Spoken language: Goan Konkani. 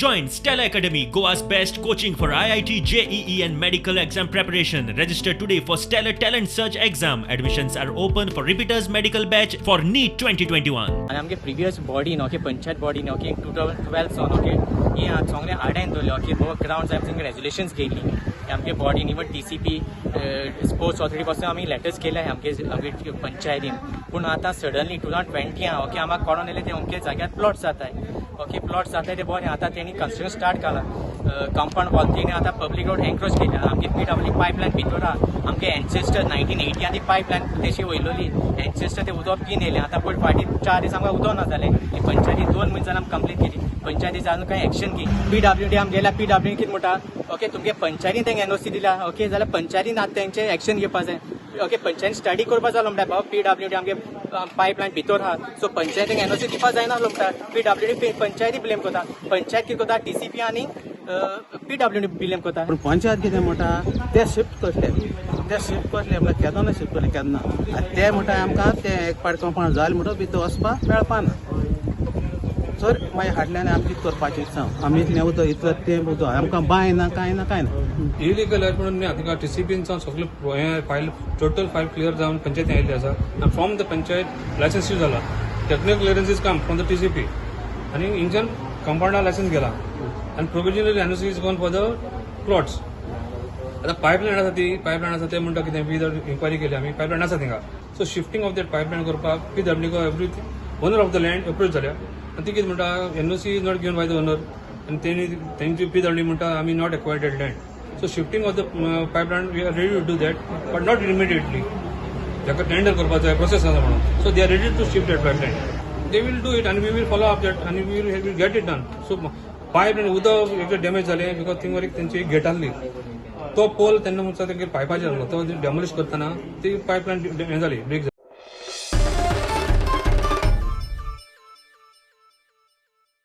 Join Stellar Academy, Goa's best coaching for IIT, JEE, and medical exam preparation. Register today for Stellar Talent Search exam. Admissions are open for repeaters medical batch for NEET 2021. आनी आमगे प्रिवियस बॉडीन, ओके, पंचायत बॉडीन, ओके, 2012 सावन, ओके, हे सगळें आडायन दवरलें. ओके, बाबा ग्रावंड जाय म्हणून रेजोल्युशन्स घेयली आमगे बॉडीन. Even TCP, sports authority पासून आमी लेटर्स केले आमगे पंचायतीन. पूण आतां सडनली 2020, ओके, आमकां कळोन येयलें ते अमके जाग्यार प्लॉट जाताय. ओके, प्लॉट जाताय ते बरें. आतां तेणी कन्स्ट्रक्शन स्टार्ट केलां, कंपाउंड वॉल. तेणी आतां पब्लीक रोड एन्क्रोच केल्या. आमगे पीडब्ल्यूडी पायपलायन भितर आहा. आमगे एन्सेस्टर 1980 ती पायपलायन तशी वयलोली. एन्सेस्टर ते उदक पिन येयलें. आतां पळय, फाटीं 4 दीस आमकां उदक ना जालें. पंचायती 2 म्हयने जाले आमी कंप्लेन केली. पंचायती अजून कांय एक्शन घे. पीडब्ल्यूडी आमी गेल्या. पीडब्ल्यूडी कितें म्हणटा? ओके, तुमगे पंचायतीन तेंका एनओसी दिल्या. ओके, जाल्यार पंचायतीन आतां तेंचे एक्शन घेवपा जाय. ओके, पंचायतीन स्टडी करपा जाय म्हणटा. बाबा, पीडब्ल्यूडी आमगे पायपलायन भितर आहा, सो पंचायतीक एनओसी दिवपा जायना म्हणटा. पीडब्ल्यूडी पंचायती ब्लेम करता. पंचायत कितें करता? टीसीपी आनी पीडब्ल्यूडी ब्लेम करता. पूण पंचायत कितें म्हणटा, ते शिफ्ट करतले, ते शिफ्ट करतले म्हळ्यार केदोना शिफ्ट करले केन्ना. आनी ते म्हणटा, आमकां ते एक पाट कंपाउंड जालें म्हणटच भितर वचपाक मेळपा ना. सर, मागीर हाडल्यान आमी कितें करपाचें सांग? आमी इतलें उदक, इतलो तेंप उदक, आमकां बांय ना, कांय ना, कांय ना. इलिगल आहे म्हणून न्ही. थिंगा टीसीपीन सावन सगळे हें फायल, टोटल फायल क्लियर जावन पंचायती आयिल्ली आसा आनी from the panchayat licence issue जाला. Technical clearance is come from the TCP आनी इंजन कंपाउंडा लायसन्स गेला आनी provisional NOC is gone for the plots. आतां पायपलायन आसा, ती पायपलायन आसा ते म्हणटा कितें, पी इन्क्वायरी केली आमी, पायपलायन आसा थिंगा. So shifting of that pipeline करपाक PW, everything, owner of the land approach जाल्या आनी ती कितें म्हणटा, NOC is not given by the owner. आनी तेणी तेंची पीडब्ल्यू म्हणटा, आमी not acquired that land. So shifting of the pipeline, we are ready to do that, but not immediately. ताका टेंडर करपाक जाय, प्रोसेस आसा म्हणून. So they are ready to shift that pipeline, they will do it आनी we will follow up that आनी we will get it done. So pipeline उदक एकदां डॅमेज जालें because थिंग एक तेंची एक गेट आहली, तो पोल तेन्ना म्हणटा तेंगेर पायपाचेर आहलो, तो डेमोलिश करतना ती पायपलायन हें जाली, ब्रेक जाली.